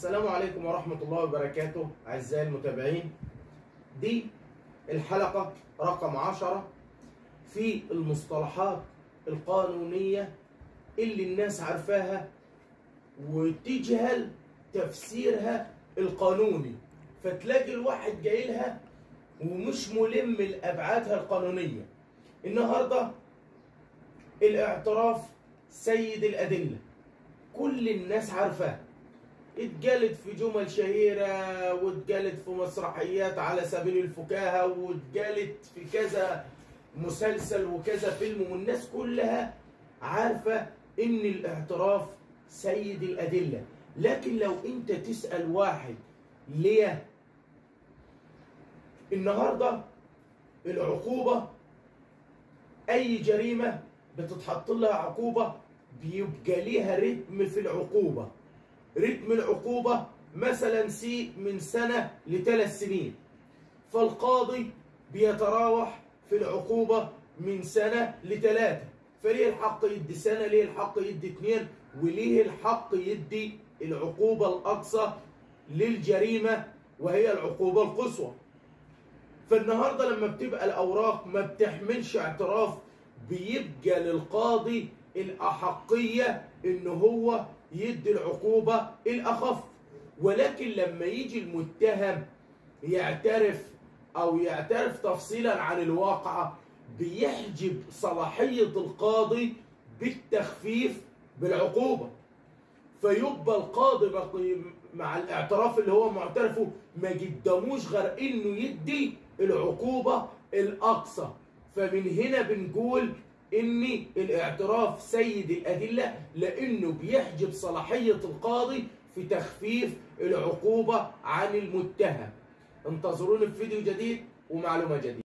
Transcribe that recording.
السلام عليكم ورحمة الله وبركاته أعزائي المتابعين. دي الحلقة رقم 10 في المصطلحات القانونية اللي الناس عارفاها وتجهل تفسيرها القانوني، فتلاقي الواحد جايلها ومش ملم لأبعادها القانونية. النهاردة الاعتراف سيد الأدلة، كل الناس عارفاه، اتجلد في جمل شهيرة واتجلد في مسرحيات على سبيل الفكاهة واتجلد في كذا مسلسل وكذا فيلم، والناس كلها عارفة ان الاعتراف سيد الأدلة. لكن لو انت تسأل واحد ليه النهاردة العقوبة، اي جريمة بتتحط لها عقوبة بيبقى ليها رتم في العقوبة. رتم العقوبة مثلا سي من سنة ل3 سنين، فالقاضي بيتراوح في العقوبة من سنة ل3، فليه الحق يدي سنة، ليه الحق يدي 2، وليه الحق يدي العقوبة الأقصى للجريمة وهي العقوبة القصوى. فالنهاردة لما بتبقى الأوراق ما بتحملش اعتراف بيبقى للقاضي الأحقية إن هو يدي العقوبة الأخف. ولكن لما يجي المتهم يعترف أو يعترف تفصيلا عن الواقعة بيحجب صلاحية القاضي بالتخفيف بالعقوبة، فيبقى القاضي مع الاعتراف اللي هو معترفة ما قدموش غير إنه يدي العقوبة الأقصى. فمن هنا بنقول إن الاعتراف سيد الأدلة لأنه بيحجب صلاحية القاضي في تخفيف العقوبة عن المتهم. انتظروني في فيديو جديد ومعلومة جديدة.